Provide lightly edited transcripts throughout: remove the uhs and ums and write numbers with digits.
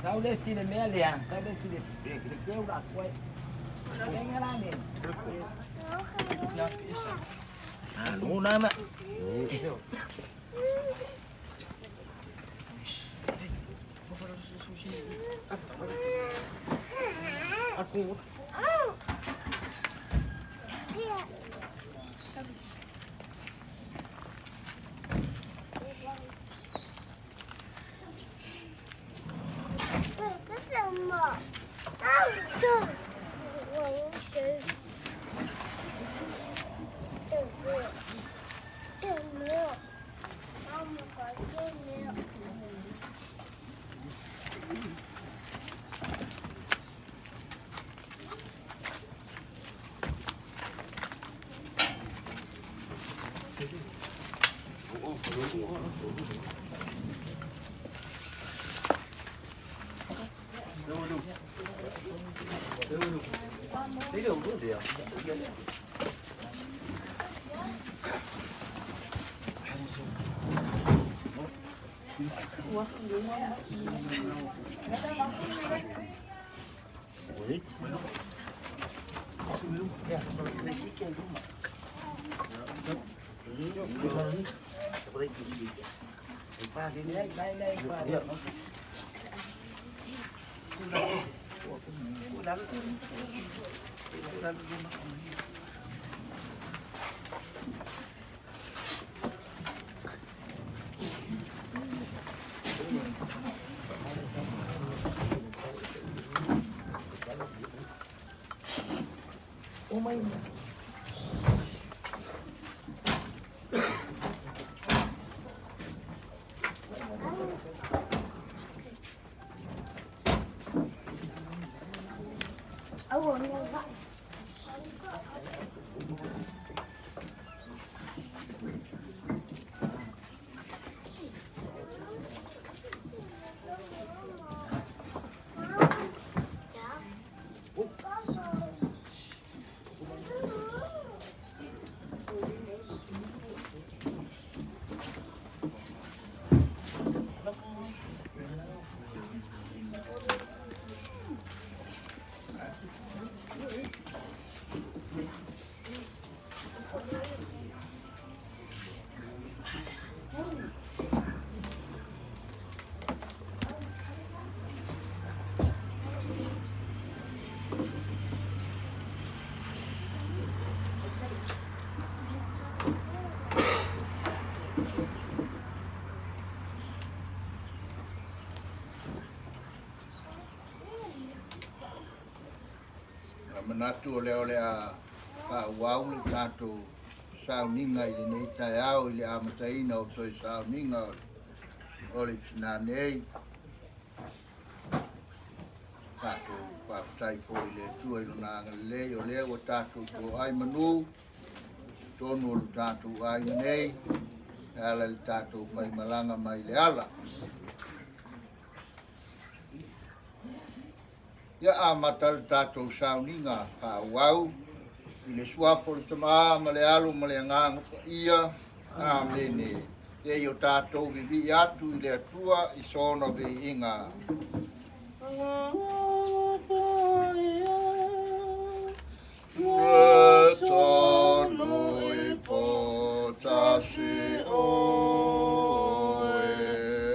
Sau le isi le mea lea, sau le isi le le keu la koe. Lenga la le. Ah, no nama. Manatu o lea o le a faaauau le tatou sauniga i lenei taeao i le amataina o toe sauniga o le tina nei. Tatou faafetai foi i le Atua i lona agalelei o lea ua tatou toai manu tonu o le tatou aiga nei e ala i le tatou faimalaga mai le ala. Ia amata le tatou sauniga faaauau i le suafa o le Tama ma le Alo ma le Agaga Paia. Amene. Se i o tatou vivii atu i le Atua i sona viiga. Le tolu i potasi oe,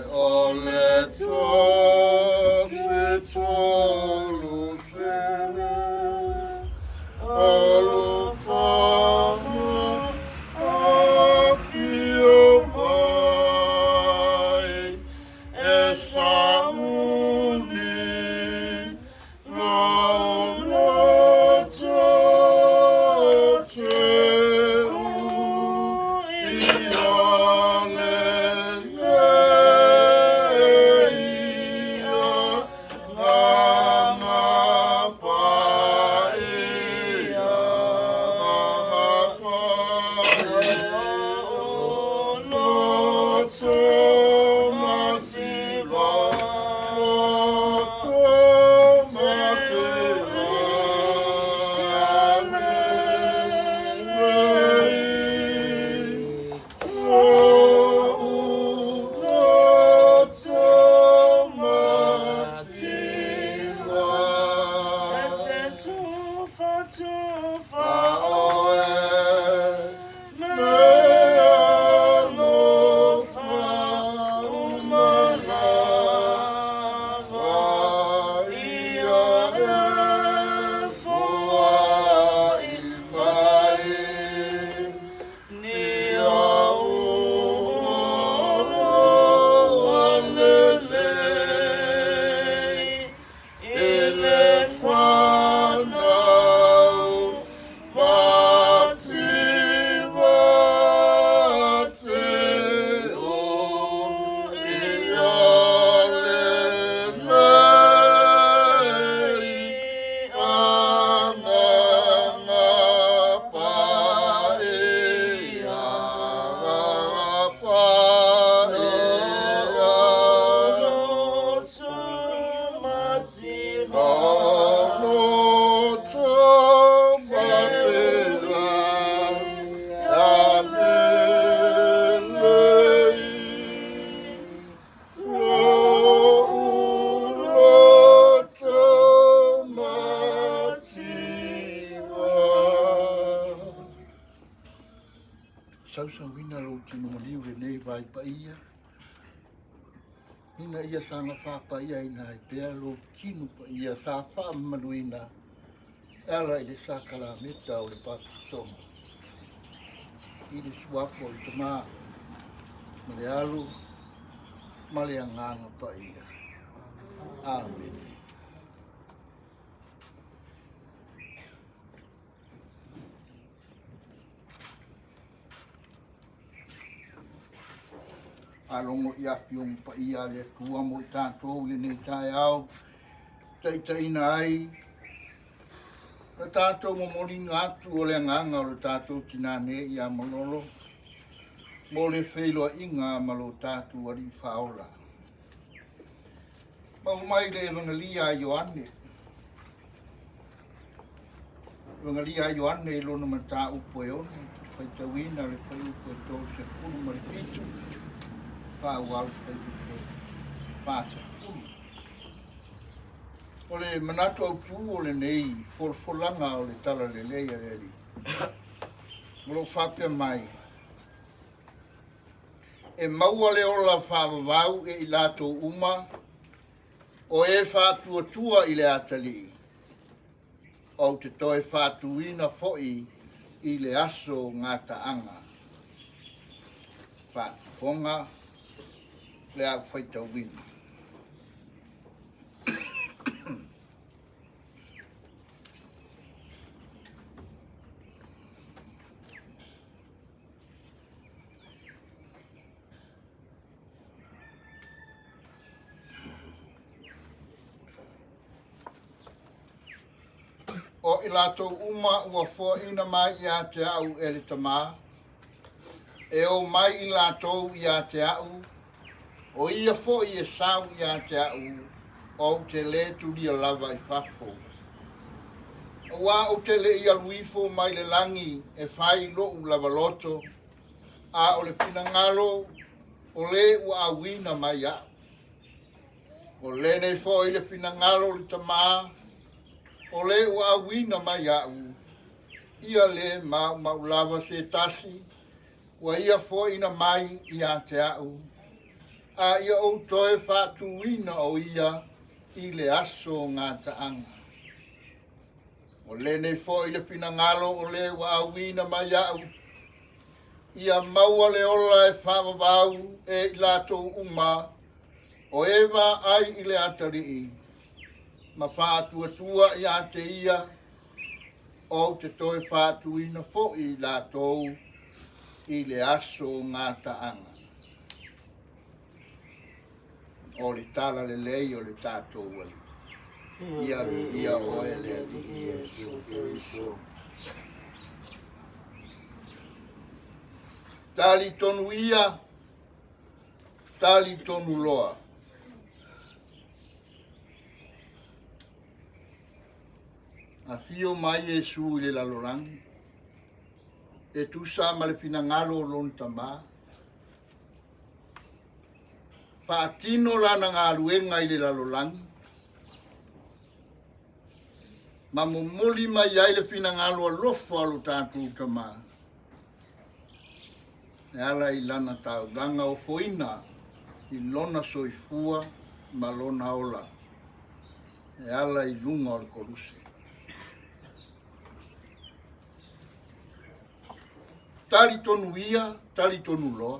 o le tofi tolu tele, alofaga afio mai, e sauni lou loto teu ia lelei Agaga Paia, Agaga Paia, o loto masilaloto. Alai Paia, ina ia saga faapaiaina ai pea lou tino paia sa faamamaluina e ala i le sakalameta o le Baptisoma. I le suafa o le Tamā ma le Alo ma le Agaga Paia. Amene. Faalogo i Afioga Paia a le Atua mo i tatou i lenei taeao, taitaiina ai le tatou momoliga atu o le agaga o le tatou tinā nei ia Malolo mo le feiloaiga ma lo tatou Alii Faaola. Maua mai le Evangelia a Ioane. Evangelia a Ioane i lona mataupu e 6, faitauina le fuaiupu e 37, faaauau le fuaiupu e 40. O le manatu autu o lenei folafolaga o le Talalelei a le Alii, o lo o faapea mai, E maua le ola faavavau e i latou uma o e faatuatua i le atalii, ou te toe faatuina foi i le aso gataaga. Faafofoga le aufaitauina. O i latou uma ua foaina mai ia te au e le Tamā, e o mai i latou ia te au, o ia foi e sau ia te au, ou te lē tulia lava i fafo. Aua ou te le i alu ifo mai le lagi e fai loʻu lava loto, a o le finagalo o lē ua auina mai iaʻu. O lenei foi le finagalo o le Tamā, o lē ua auina mai iaʻu, ia lē maumau lava se tasi ua ia foaina mai ia te au, a ia ou toe faatuina o ia i le aso gataaga. O lenei foi le finagalo o lē ua auina mai iaʻu, ia maua le ola e faavavau e i latou uma o e vaai i le atalii ma faatuatua ia te ia, ou te toe faatuina foi i latou i le aso gataaga. O le tala lelei o le tatou Alii. Ia viia oe le Alii Iesu Keriso. Tali tonu ia, tali tonu loa. Afio mai Iesu i le lalolagi, e tusa ma le finagalo o lona Tamā. Faatino lana galuega i le lalolagi, ma momoli mai ai le finagalo alofa o lo tatou Tamā, e ala i lana taulaga ofoina i lona soifua ma lona ola, e ala i luga o le koluse. Talitonu ia, talitonu loa.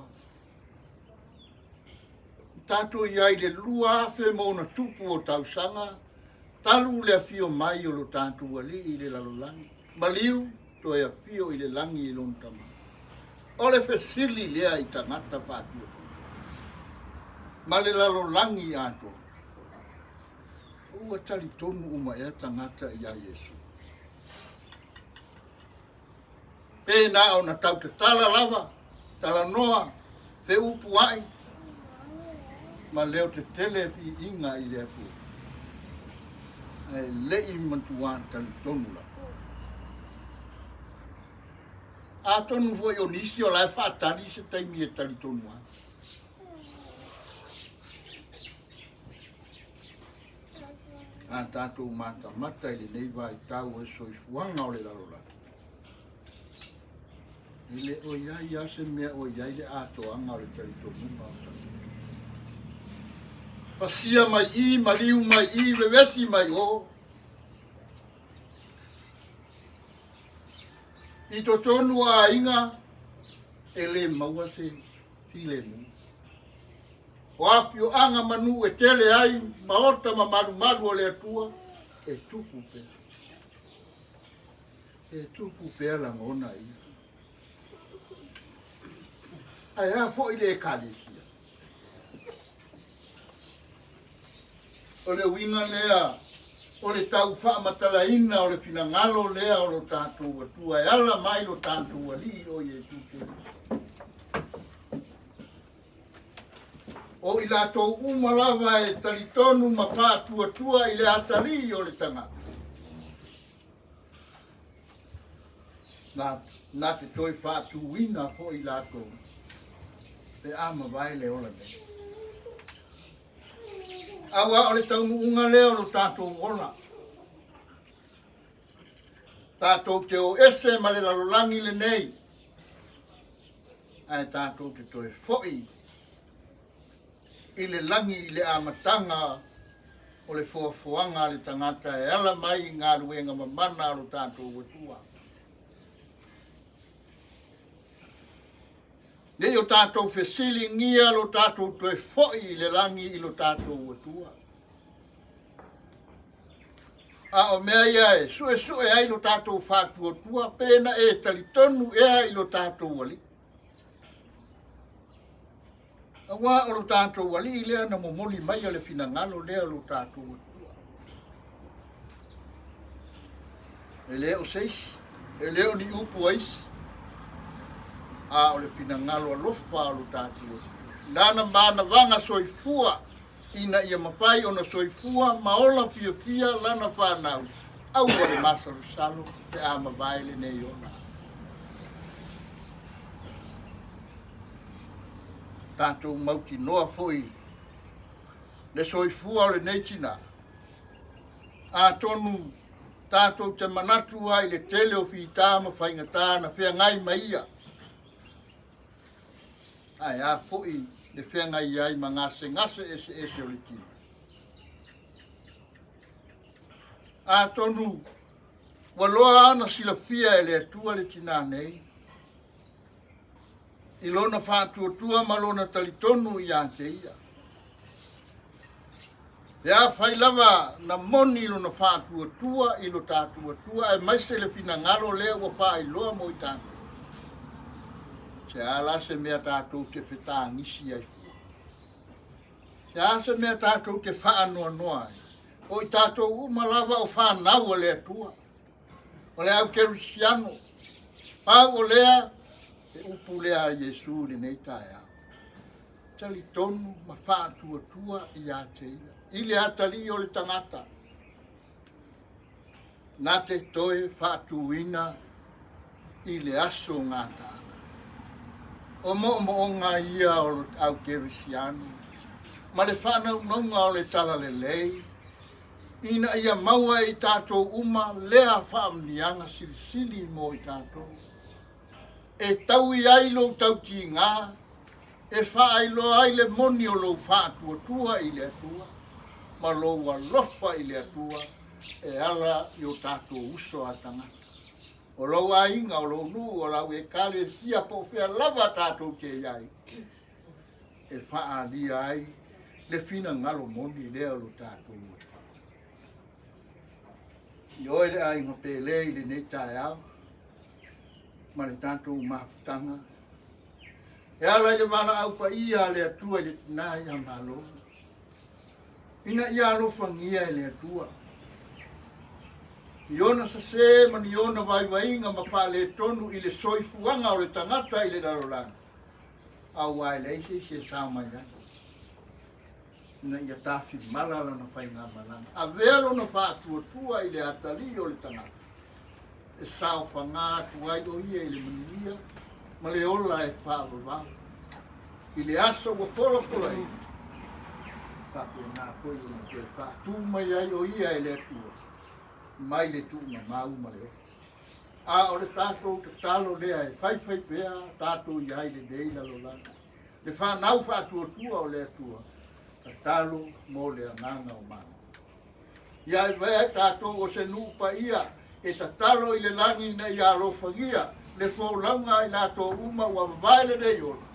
Tatou i ai le 2000+ o tausaga, talu le afio mai o lo tatou Alii i le lalolagi, maliu toe afio i le lagi i lona Tama. O le fesili lea i tagata faatuatua ma le lalolagi atoa, ua talitonu uma ea tagata iā Iesu? Pe na ona tau tatala lava, talanoa, feupuai, ma leo tetele viiga i le Atua. Ae le i matuā talitonu lava. Atonu foi o nisi o la e faatali se taimi e talitonu ai. A tatou matamata i lenei vaitau o le soifuaga o le lalolagi. E le o i ai lava se mea o i ai le atoaga o le talitonuga o tagata. Pasia mai i, maliu mai i, vevesi mai o. I totonu o aiga, e le maua se filemu. O afioaga ma nuu e tele ai maota ma malumalu o le Atua, e tupu pea. E tupu pea lagona ia. Ae a foi le Ekalesia? O le uiga lea o le tau faamatalaina o le finagalo lea o lo tatou Atua e ala mai lo tatou Alii o Iesu Keriso. O i latou uma lava e talitonu ma faatuatua i le atalii o le tagata. Na, na te toe faatuina foi latou pe a mavae le ola nei. Auā o le taunuuga lea o lo tatou ola. Tatou te o ese ma le lalolagi lenei, ae tatou te toe foi i le lagi i le amataga o le foafoaga a le tagata e ala mai i galuega mamana a lo tatou Atua. Nei o tatou fesiligia lo tatou toe foi i le lagi i lo tatou Atua. A o mea ia e suesue ai lo tatou faatuatua pe na e talitonu ea i lo tatou Alii. Auā o lo tatou Alii lea na momoli maia le finagalo lea o lo tatou Atua. E le o se isi, e le o ni upu a isi, a o le finagalo alofa o lo tatou Atua. Lana manavaga soifua ina ia mafai ona soifua ma ola fiafia lana fanau, aua le masalosalo pe a mavae lenei ola. Tatou mautinoa foi le soifua o lenei tinā. Atonu tatou te manatu ai i le tele o fita ma faigata na feagai ma ia, ae a foi le feagai ai ma gasegase eseese o le tino. Atonu ua loa ona silafia e le Atua le tinā nei, i lona faatuatua ma lona talitonu iā te ia. Pe afai lava na moni lona faatuatua i lo tatou Atua aemaise le finagalo lea ua faailoa mo i tatou, se a la se mea tatou te fetagisi ai fua? Se a se mea tatou te faanoanoa ai? O i tatou uma lava o fanau a le Atua. O le au kerisiano. Pau o lea, le upu lea a Iesu i lenei taeao. Talitonu ma faatuatua iā te ia, i le atalii o le tagata, na te toe faatuina i le aso gataaga. O moomooga ia o le au kerisiano ma le faanaunauga o le Talalelei, ina ia maua e i tatou uma lea faamanuiaga silisili mo i tatou. E taui ai lou tautigā, e faailoa ai le moni o lou faatuatua i le Atua ma lou alofa i le Atua e ala i o tatou uso a tagata. O lou aiga, o lou nuu, o lau Ekalesia, po o fea lava tatou te i ai, e faaalia ai le finagalo moni lea o lo tatou Atua. I oe le aiga pele i lenei taeao ma le tatou mafutaga, e ala i le valaau paia a le Atua i le tinā ia Malo, ina ia alofagia e le Atua i ona sasē ma ni ona vaivaiga ma faaletonu i le soifuaga o le tagata i le lalolagi, auā e leai se isi e sao mai ai, ina ia tafimala lana faigamalaga, avea lona faatuatua i le atalii o le tagata, e saofaga atu ai o ia i le manuia ma le ola e faavavau. I le aso ua polapolaina, faapena foi ona toe faatu mai ai o ia e le Atua mai le tuugamau ma le oti. A o le tatou tatalo lea e faifai pea tatou i ai i lenei lalolagi, le fanau faatuatua o le Atua, tatalo mo le agaga o Malo. Ia avea i tatou o se nuu paia e tatalo i le lagi ina ia alofagia le folauga a i latou uma ua vavae lenei ola,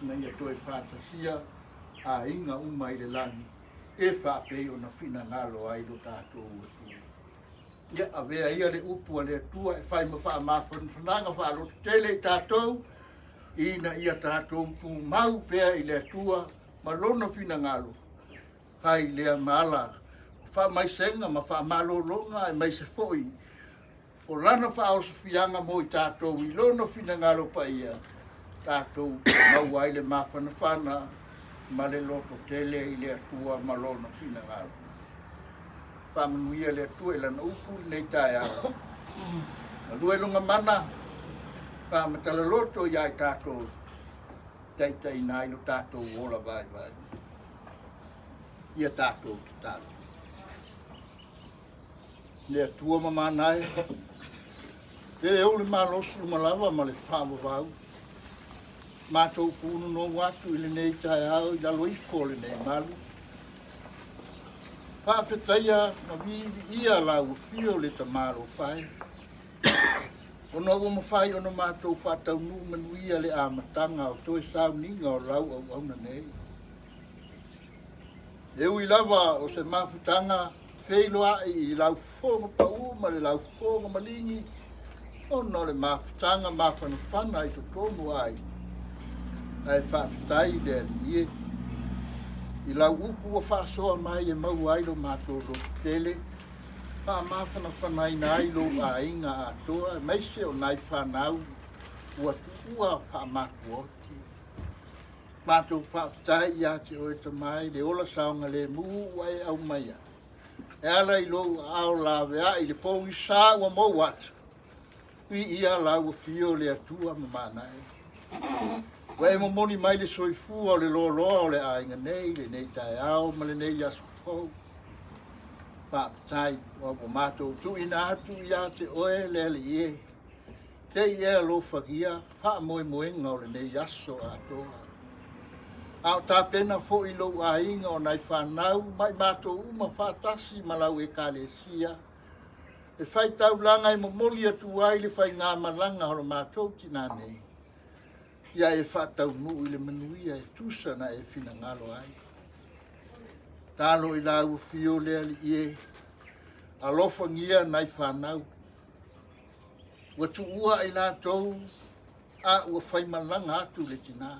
ina ia toe faatasia aiga uma i le lagi e faapei ona finagalo ai lo tatou Atua. Ia avea ia le upu a le Atua e fai ma faamafanafanaga faalototele i tatou, ina ia tatou tumau pea i le Atua ma Lona finagalo, fai lea ma ala o faamaisega ma faamalologa aemaise foi o Lana faaosofiaga mo i tatou i Lona finagalo paia, tatou maua ai le mafanafana ma le lototele i le Atua ma Lona finagalo. Faamanuia le Atua i Lana upu i lenei taeao. Galue luga mana, faamatala loto iā i tatou, taitaiina ai lo tatou ola vaivai. Ia tatou tatalo. Le Atua ma manae, e ou le malosi uma lava ma le faavavau. Matou punonou atu i lenei taeao i lalo ifo o lenei malu. Faafetaia ma viiviia lau afio le Tamalofae, ona ua mafai ona matou faataunuu manuia le amataga o toe sauniga o lau auauna nei. E ui lava o se mafutaga feiloai i laufofoga pau ma le laufofoga maligi, ona o le mafutaga mafanafana i totonu o aiga, ae faafetai i le Alii e, i lau upu ua faasoa mai e maua ai lo matou loto tele, faamafanafanaina ai lou aiga atoa aemaise o nai fanau ua tuua faamatuaoti. Matou faafetai ia te oe Tama i le ola saogalemu ua e aumaia e ala i lou aao laveai i le pogisa ua mou atu. Viia lau afio le Atua ma manae. Ua e momoli mai le soifua o le loaloa o le aiga nei i lenei taeao ma lenei aso fou. Faafetai ua matou tuuina atu ia te oe le Alii e. Te i e alofagia faamoemoega o lenei aso atoa. A o tapena foi lou aiga o nai fanau ma i matou uma faatasi ma lau Ekalesia, e fai taulaga e momoli atu ai le faigamalaga o lo matou tinā nei, ia e faataunuu i le manuia e tusa na e finagalo ai. Talo i lau afio le Alii e, alofagia nai fanau. Ua tuua i latou a ua faimalaga atu le tinā.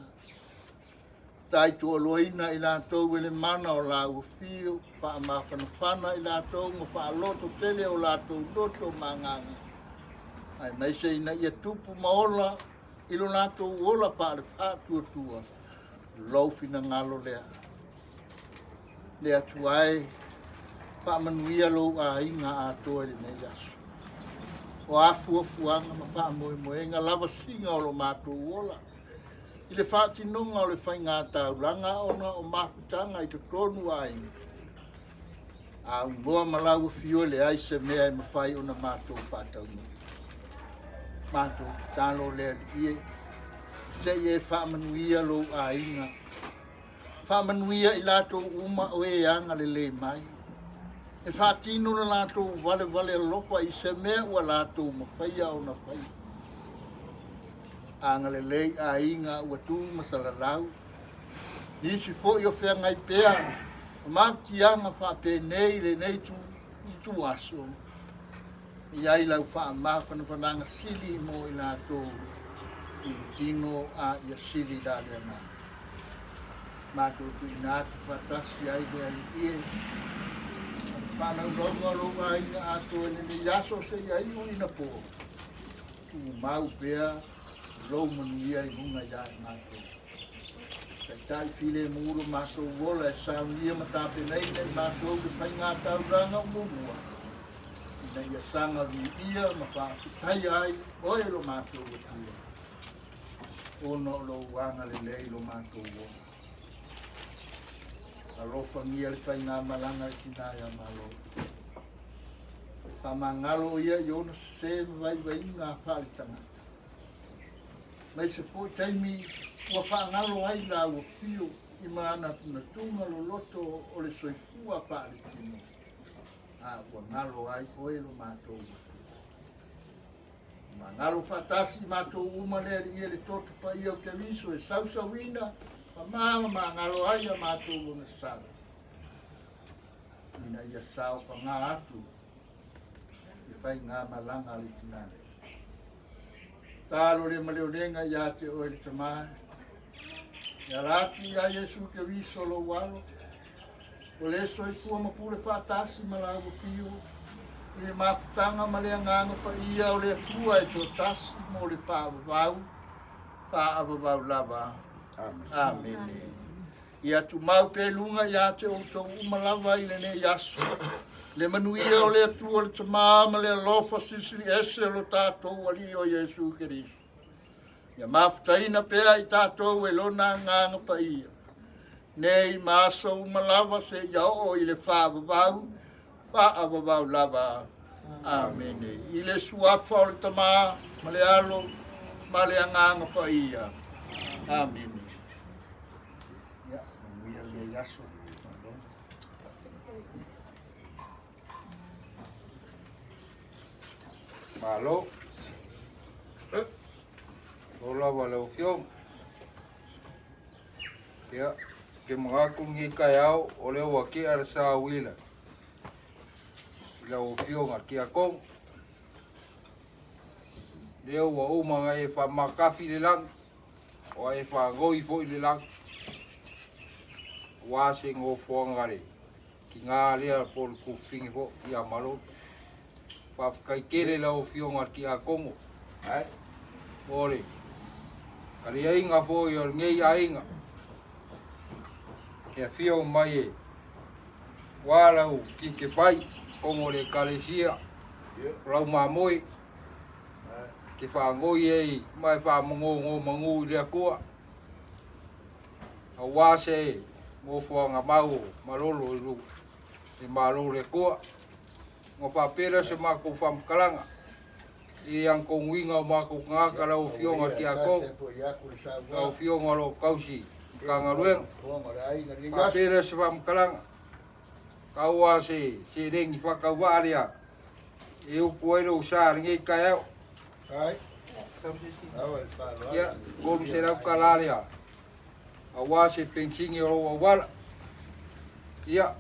Taitoaloaina i latou e le mana o lau afio, faamafanafana i latou ma faaloto tele o latou loto ma agaga, aemaise ina ia tupu ma ola i lo latou ola faale-faatuatua lou finagalo lea. Le Atua e, faamanuia lou aiga atoa i lenei aso. O a fuafuaga ma faamoemoega lavasiga o lo matou ola i le faatinoga o le faigataulaga ona o mafutaga i totonu o aiga, aunoa ma lau afio e leai se mea e mafai ona matou faataunuu. Matou tatalo le Alii e, se i e faamanuia lou aiga Faamanuia i latou uma o e agalelei mai, e faatino le latou valevale alofa i se mea ua latou mafaia ona faia. Agalelei aiga ua tu ma salalau, nisi foi o feagai pea ma mafatiaga faapenei i lenei ituaso, i ai lau faamafanafanaga sili mo i latou i le tino a ia sili la le agaga. Matou tuuina atu faatasi ai le Alii e, ma le faanaunauga o lou aiga atoa i lenei aso seia iu ina po, tumau pea lou manuia i luga ia i matou. Taitai filemu lo matou ola e saunia ma tapenaina i matou le faiga taulaga o muamua, ina ia saga viia ma faafetaia ai oe lo matou Atua, ona o lou agalelei lo matou ola. Alofagia le faigamalaga i tinā ia Malo. Faamagalo ia i ona sesē ma vaivaiga faaletagata. Mai se foi taimi ua faagalo ai laua fio i manatunatuga loloto o le soifua faaletino, a ua galo ai oe lo matou Atua. Magalo faatasi i matou uma le Alii e le toto paia o Keriso e sausauina ma magalo ai a matou ogasala, ina ia saofaga atu i faigamalaga a le tinā nei. Talo le maleolega ia te oe le Tamā, e ala atu iā Iesu Keriso lou alo, o le soifua ma pule faatasi ma laua pio, i le mafutaga ma le Agaga Paia o le Atua e toatasi mo le faavavau, faaavavau lava. Amene. Ia tumau pea i luga ia te outou uma lava i lenei aso, le manuia o le Atua le Tamā ma le alofa silisili ese o lo tatou Alii o Iesu Keriso. Ia mafutaina pea i tatou e lona Agaga Paia, nei ma aso uma lava seia oo i le faavavau, faaavavau lava. Amene. I le suafa o le Tamā ma le Alo ma le Agaga Paia. Amene. Ia, manuia lenei aso. Malo. Malo. O lava lau Afioga. Ia, ke manatu lenei taeao o lea ua tea le sa uila i lau Afioga Tiakono. Lea ua uma ona e faamatafi le lagi, ua e faanoi foi le lagi, aua se nofoaga le tina lea po o le tuafafine foi ia Malolo. Faafetai tele lau Afioga i le Tiakono mo le taliaiga foi o lenei aiga e afio mai e ua lau tiute fai ona o le Ekalesia o lau mamoe te faanoi ai ma e faamanonomanu i le Atua aua se nofoaga mau o Malolo i le Malo o le Atua. Ona faapea lea o se matou faamatalaga i le agatonuina o matou tagata lau Afioga i le Tiakono, lau Afioga o lo o tausi i Matagaluega. Faapea lea o se faamatalaga, tau lava se seleni faatauvaa lea e utu ai lou sa i lenei taeao. Ia, $300 lea aua se penisini o lou auala. Ia,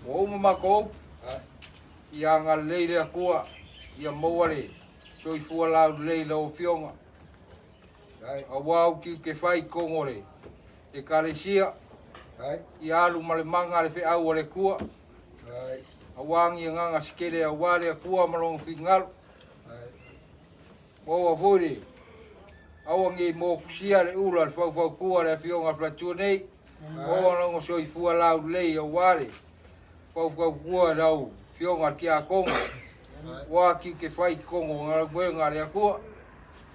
ua uma matou upu, ia agalelei le Atua, ia maua le soifua laulelei i lau Afioga, aua ou tiute fai i totonu o le Ekalesia, ia alu ma le maga le feau a le Atua, aua ni agaga se tele aua le Atua ma Lona finagalo. Maua foi le aua nei motusia le ula le faufautua le Afioga i le Faletua nei, maua lona soifua laulelei aua le faufautua i lau Afioga i le Tiakono, aua tiute fai i totonu o galuega a le Atua.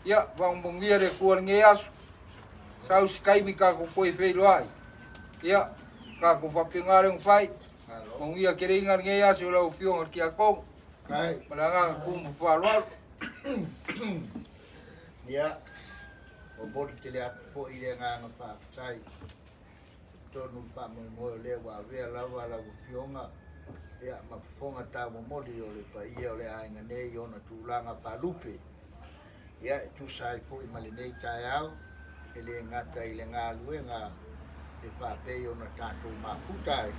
Ia, faamanuia le Atua i lenei aso. Sau se taimi tatou toe feiloai. Ia, tatou faapena lea ona fai. Manuia tele lenei aso i lau Afioga i le Tiakono. Ma le agaga tumu faaaloalo. Ia, momoli tele atu foi le agaga faafetai totonu le faamoemoe o lea ua avea lava lau Afioga ia ma fofoga taumomoli o le paia o le aiga nei i ona tulaga faalupe. Ia, e tusa ai foi ma lenei taeao, e le gata i le galuega e faapei ona tatou mafuta ai,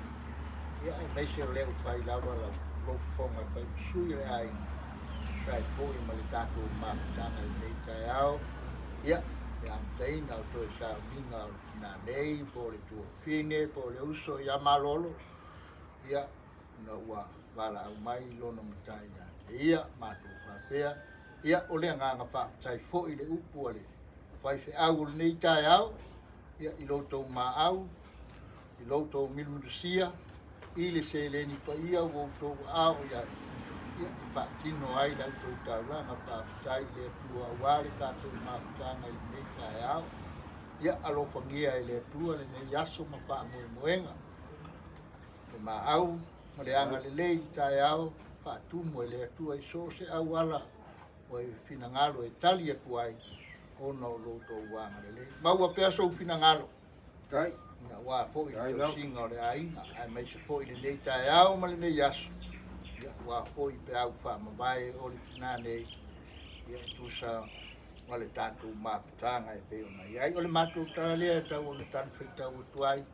ia aemaise o lea ua fai lava lou fofoga e fai ma sui o le aiga, tusa ai foi ma le tatou mafutaga i lenei taeao, ia, le amataina o toe sauniga o le tina nei, po o le tuafafine, po o le uso ia Malolo, ia, ona ua valaau mai lona matai ia te ia, matou faapea, ia, o le agaga faafetai foi i le upu a le faifeau o lenei taeao, ia, i lo outou maau, i lo outou milumilusia, i le seleni paia ua outou aao i ai, ia, e faatino ai la outou taulaga. Faafetai i le Atua aua le tatou mafutaga i lenei taeao. Ia, alofagia e le Atua lenei aso ma faamoemoega. Le maau ma le agalelei i le taeao. faatumu e le Atua i so o se auala ua e finagalo e tali atu ai ona o lo outou agalelei. Maua pea sou finagalo. Tai. Ina ua foi Tai le lava. tausiga o le aiga, aemaise foi lenei taeao ma lenei aso. Ia, ua foi peau faamavae o le tinā nei, ia e tusa ma le tatou mafutaga e pei ona i ai. O le matou tala lea e tau ona talifuaitau atu ai,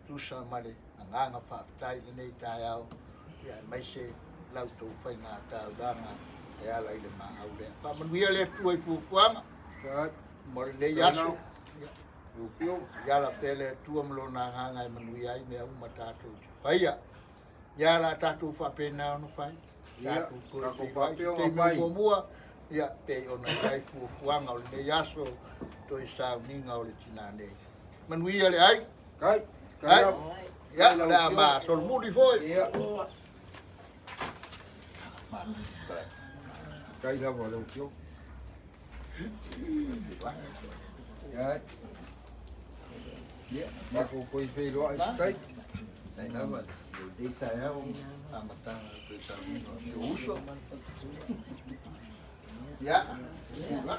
tusa ma le agaga faafetai i lenei taeao, ia aemaise la outou faiga taulaga e ala i le maau lea. Faamanuia le Atua i fuafuaga Tai. mo lenei Tai aso. lava. Ia, Lau Afioga. i ala pea le Atua ma lona agaga e manuia ai mea uma tatou te faia. Ia la tatou faapena ona fai. Ia, Tatou toe tatou feiloai i se faapea ona taimi fai. muamua, ia pei ona i ai fuafuaga o lenei aso toe sauniga o le tinā nei. Manuia le ai. Tai. Tai Ai. lava. Ia, Tai lau o le a Afioga. masolomuli foi. Ia. Tai lava lau Afioga. Ia. Ia, matou toe feiloai i se taimi. Tai lava, lenei taeao, amataga o toe sauniga o si ou uso. Ia, ia.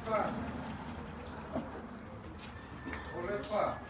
O Lepa.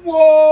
Uou! Uou! Uou! Uou!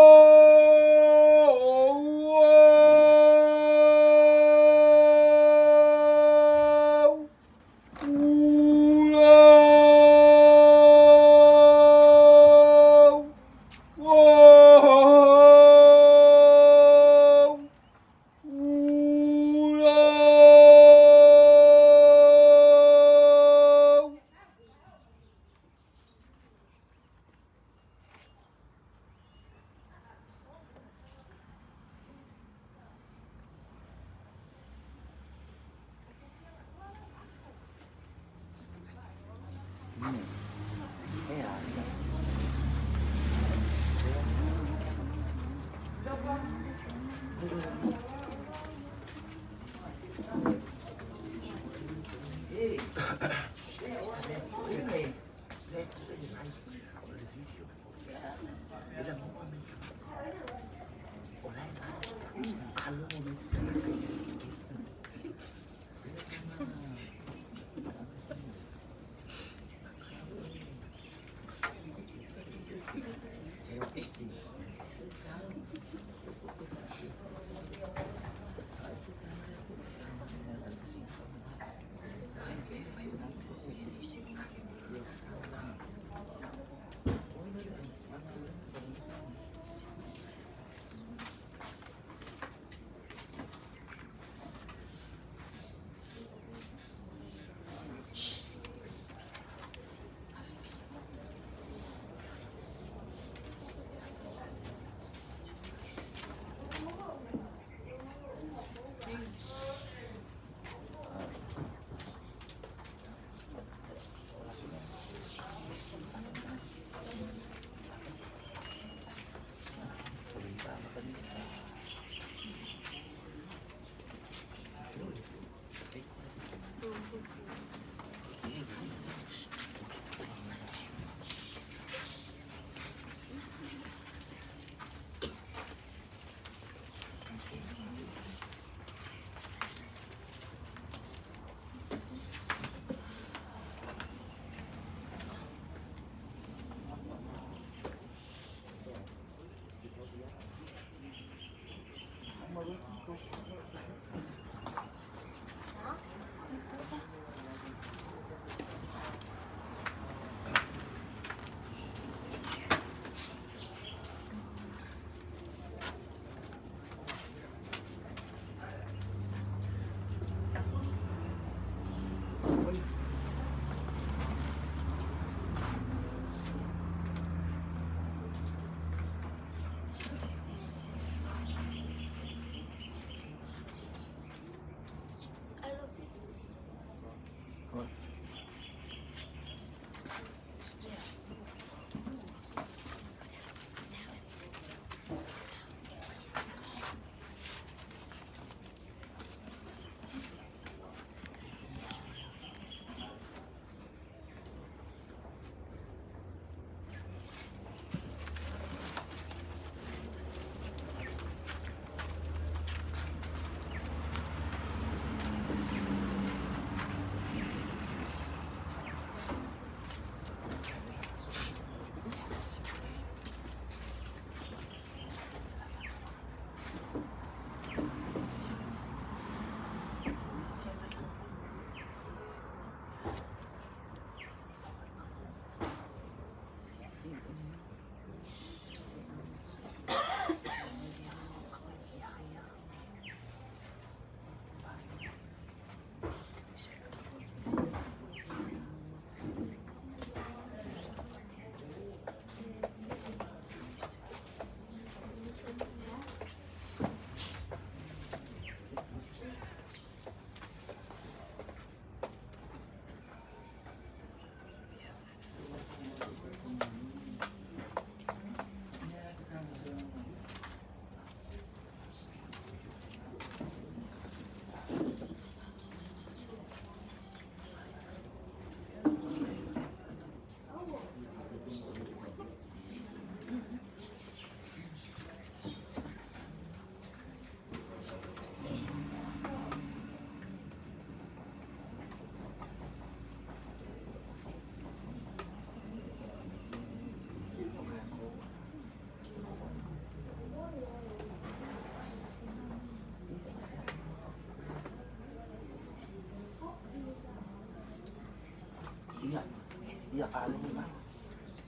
Ia faalogo mai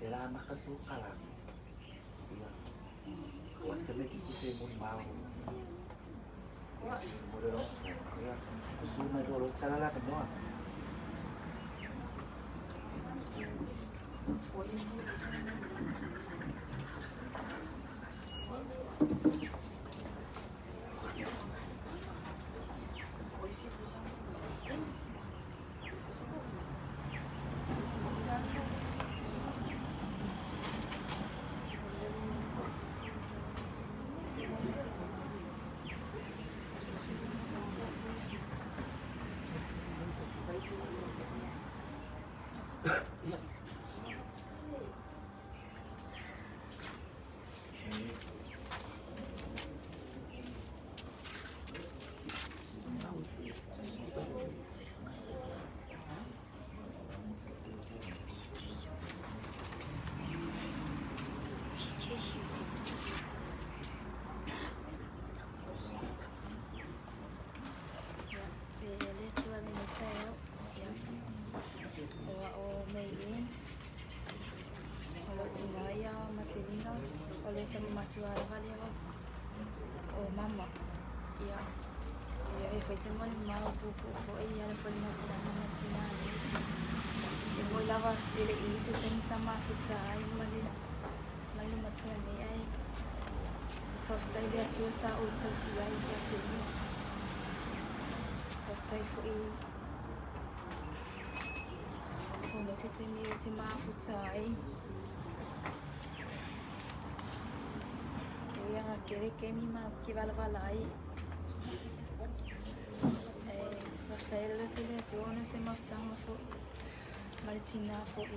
e la amata le polokalame. Ia, o atu tamaitiiti se molimau mo le Ia, usu mai loa lou tala le avanoa. E le Atua lenei taeao, ia, o a'o Maylene, o lo'u tinā ia Maselina, o le tama matua lava lea o mama. Ia, e ave foi se molimau puupuu foi e ala foi i le mafutaga ma tinā nei. E moi lava e le i se taimi sa mafuta ai ma le mai le matua nei ae faafetai i le Atua sa ou tausi ai ia te ia. Faafetai foi ona o se taimi ou te mafuta ai. E ui aga kele kemi ma ke valavala ai. E faafetai lava i le Atua ona o se mafutaga foi ma le tinā foi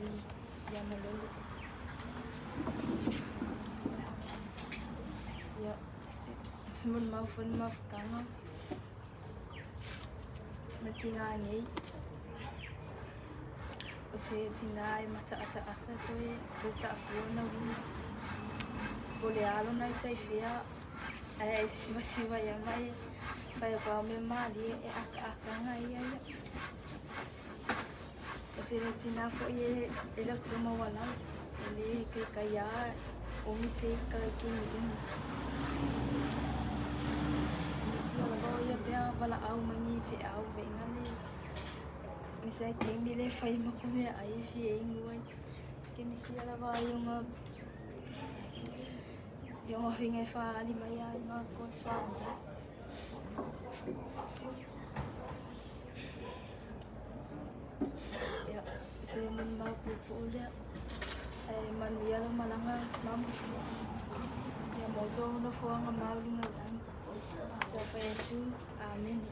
ia Malolo. Ia, e molimau foi le mafutaga ma le tinā nei. O se tinā e mataataata toe tau saafia ona uiga. Po o le a lona itaifea ae e sivasiva ia ma e fai atu lava o mea malie e akaakaga ia ia. O se tinā foi e loto maualalo, e le kaikai a umi se ika i kemi uma. Nisi o lava o ia pea valaau mai ni feau veiga le misi ai kemi le fai ma ku meaai e fia inu ai. Ke misia lava ai ona i ona huiga e faaali mai ai ma ko e whānau. Ia, se molimau puupuu lea. Ae manuia lau malaga mama. Ia maua sou nofoaga maualuga i lagi. Talofa Iesu. Amene.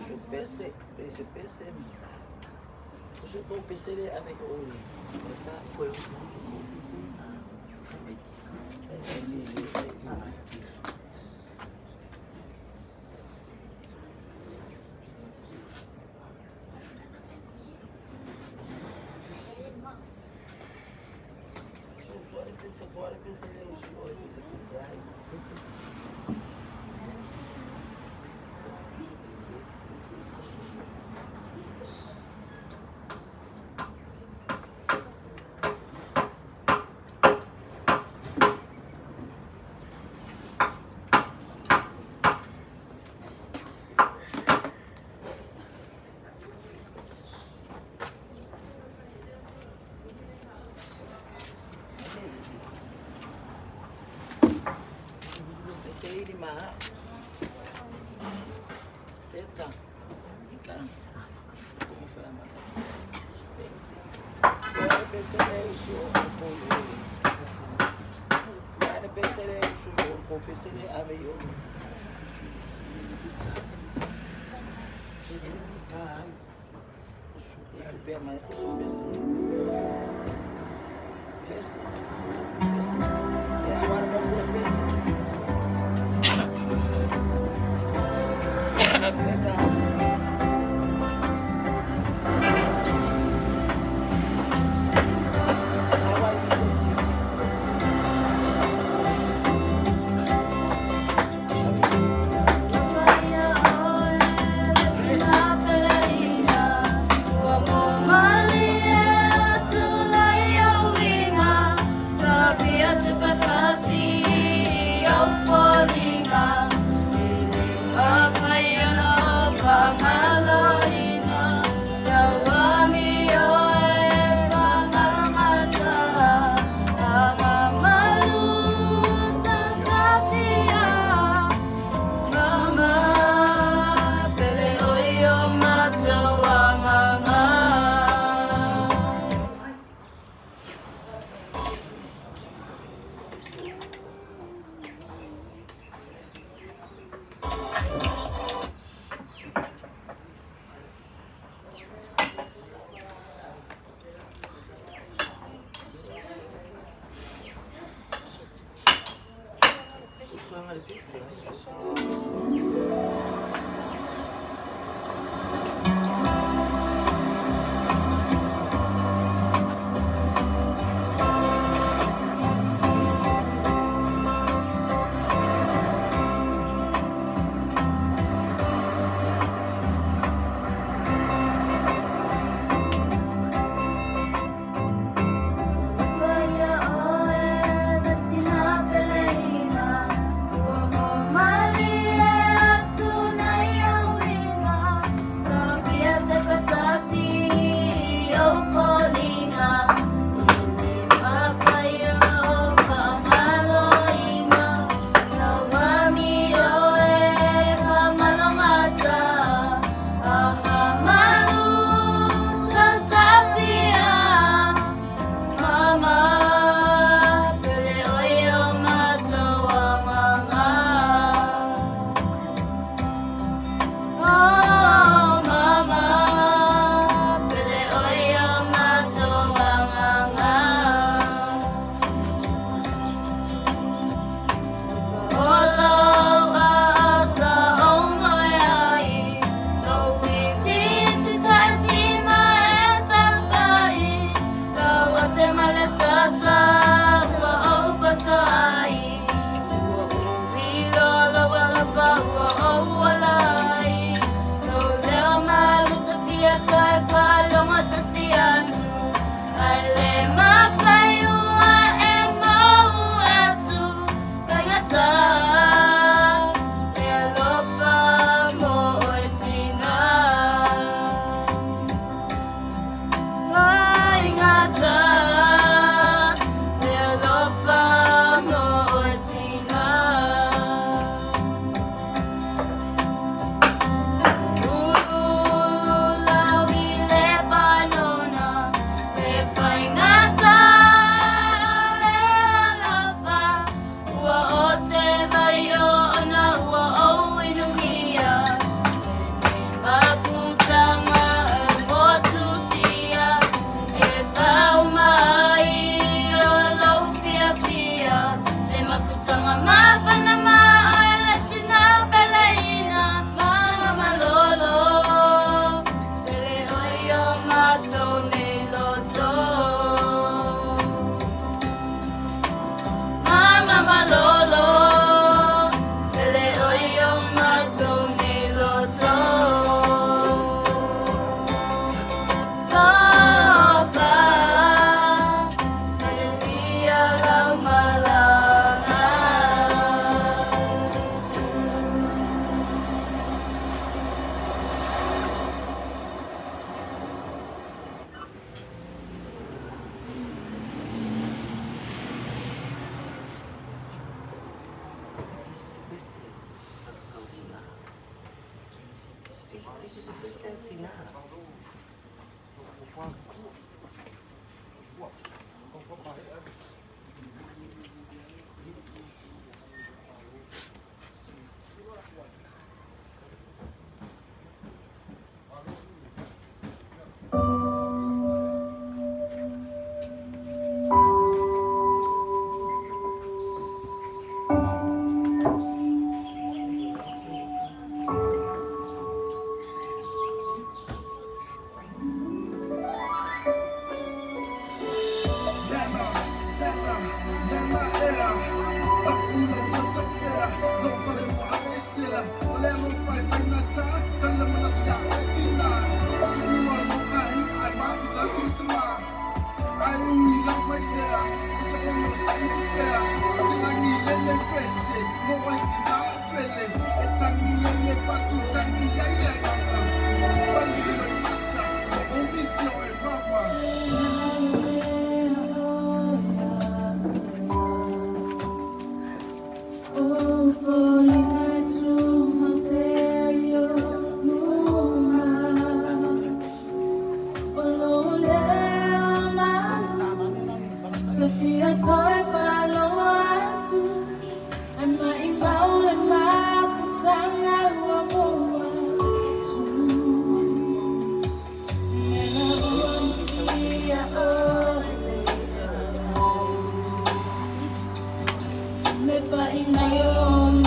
Usu pese, pese pese. Usu ko pese le ave ko ole. Esa ko usu usu ko pese. Pese ili ma. Peta. Ika. Como foi a mata? Pese le usu ko ole. Ana pese le usu ko pese le ave yo. Usu usu pe ma usu pese. Pese. É agora para pôr pese. Peta. Ua mo malie atu nei. Me pa inayon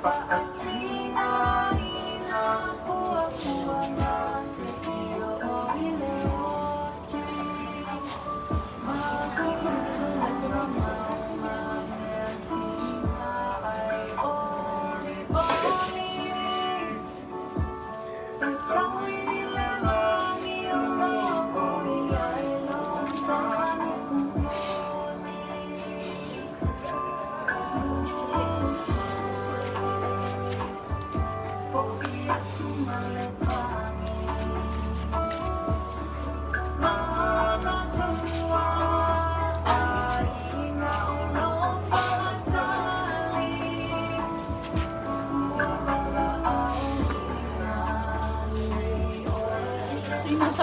Fa'atina.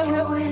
Mai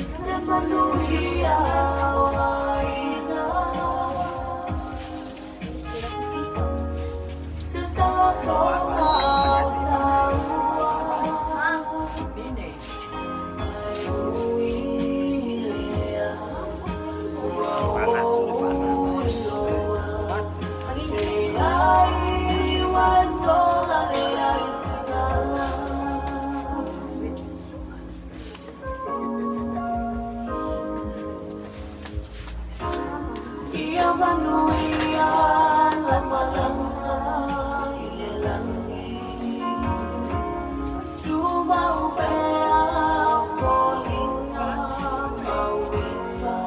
Se manuia o aiga. Se salatoga o taua. Ai uilea ua ou iloa. Leai ua sola leai se tala. Ia manuia la malaga i le lagi. Tumau pea foliga ma uiga.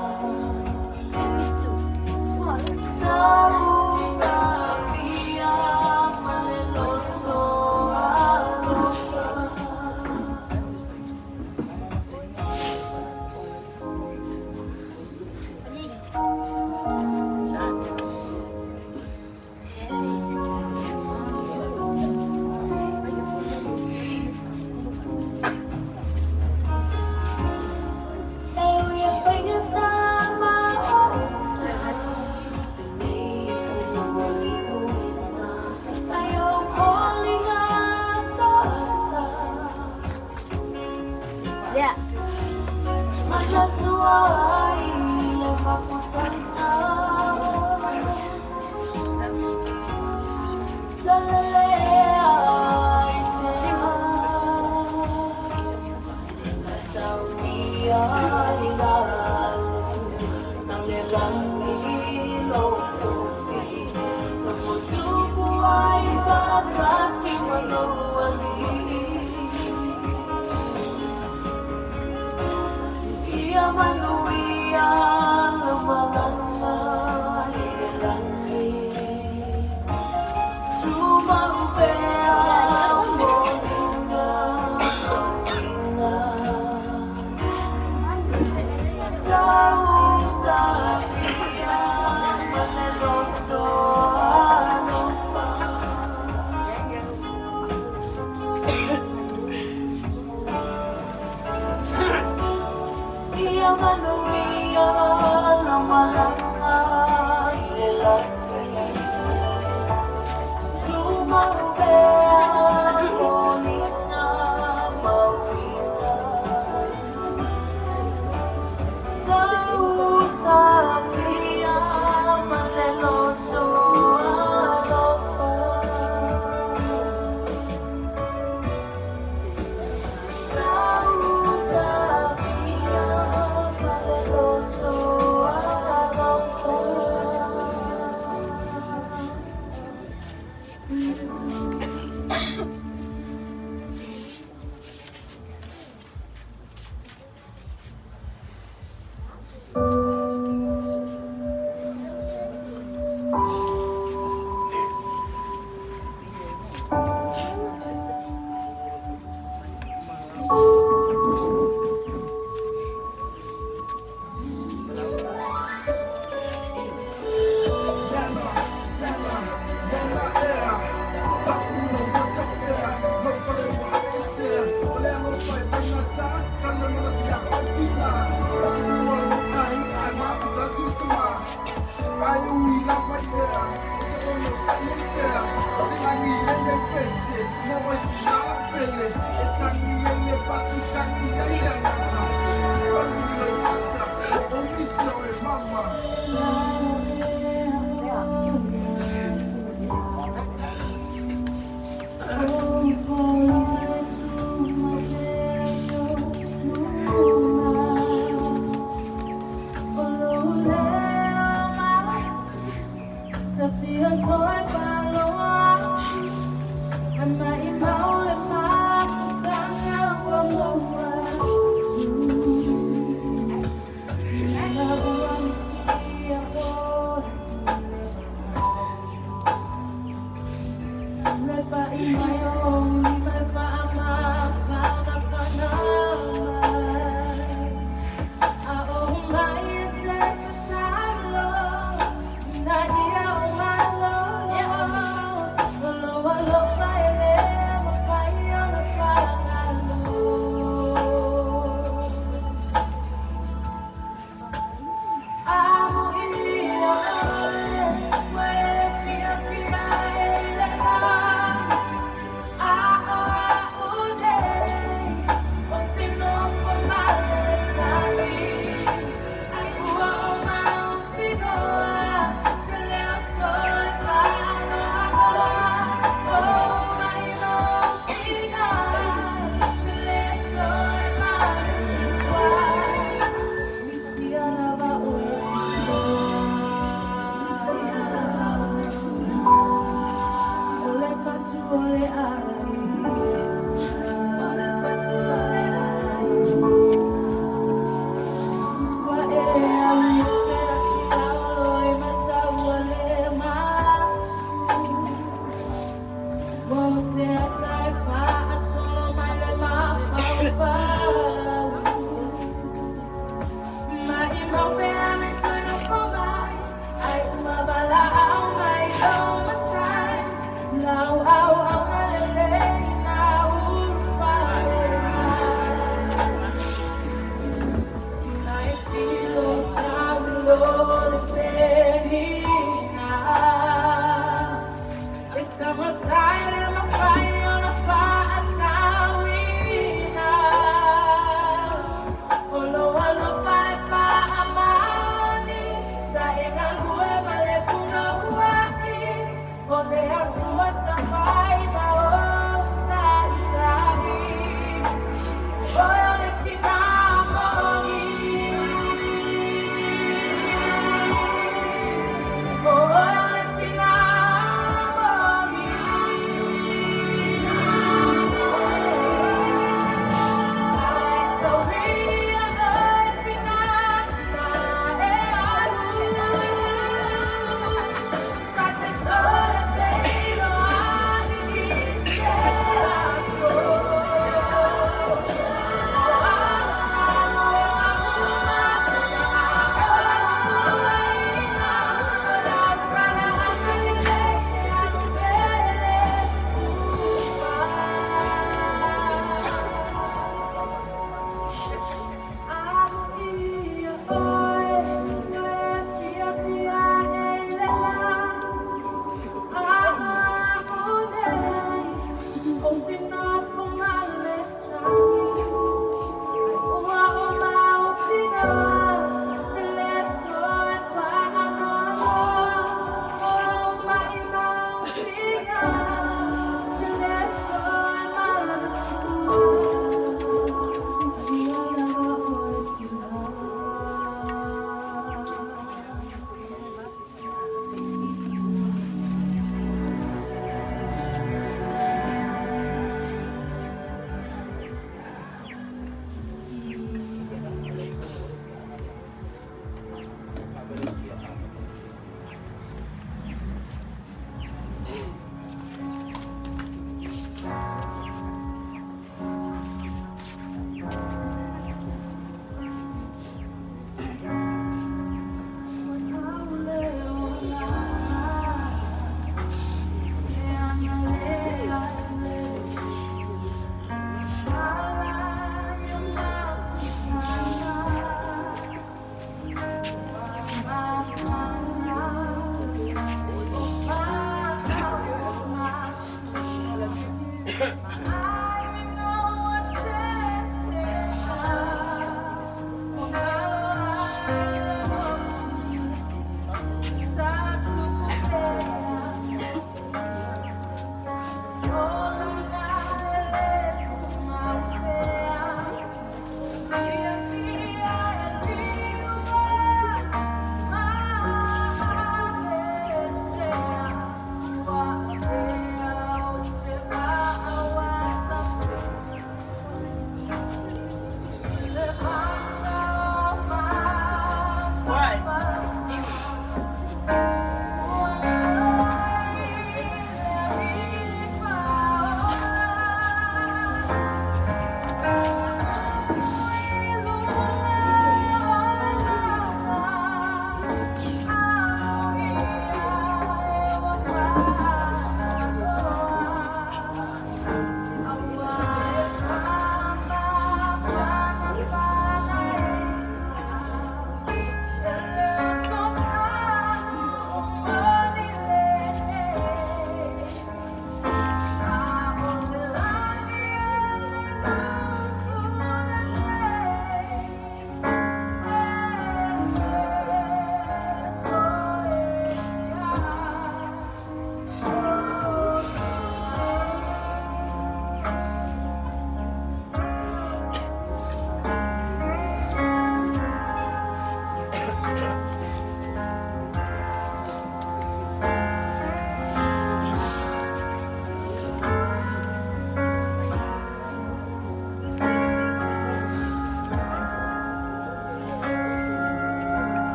Tau safia ma le loto alofa. E ui e faigata ma ola lenei uluainuina, ai o foliga tata. Manatua ai le mafutaga. Talalea i se Na saunia i lalo na le lagi lou tofi. Nofo tupu ai faatasi ma lou alii. Ia manuia lau malaga i le lagi. Tumau pea foliga ma uiga. Tau safia ma le loto alofa. Ia manuia lau malaga i le lagi. Tumau pea foliga ma uiga. Tau safia ma le loto alofa. Tau safia ma le loto alofa.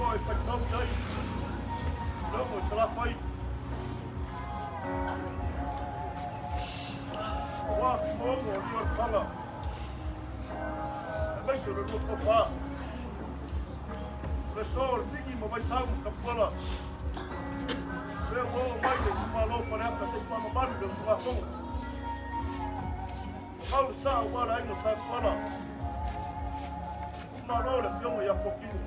o e faitau i ai Logo i Salafai. Aua Tumaono o Rio Fala. Aemaise o le lua tofa. O le so o le Pigi ma Vaisau ma Tapuala. Lea ua oo mai le itumalo o Faleata se i faamamalu le usugafono. Mamau le sa aua le aiga Sa Tuala. Malo le afioga ia Fuatino.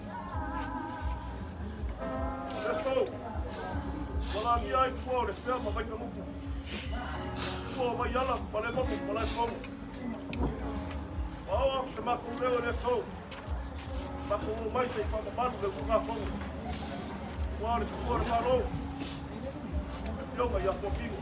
Le aso, ua lagia ai tua o Lepea ma Vaitanupu, tua o Vaiala ma Palemono ma Malaefono. Ua oo atu se matou leo i le aso, matou omai se i faamamalu le usugafono. Ua o le Tupua o le Malo, le afioga ia Fuatino.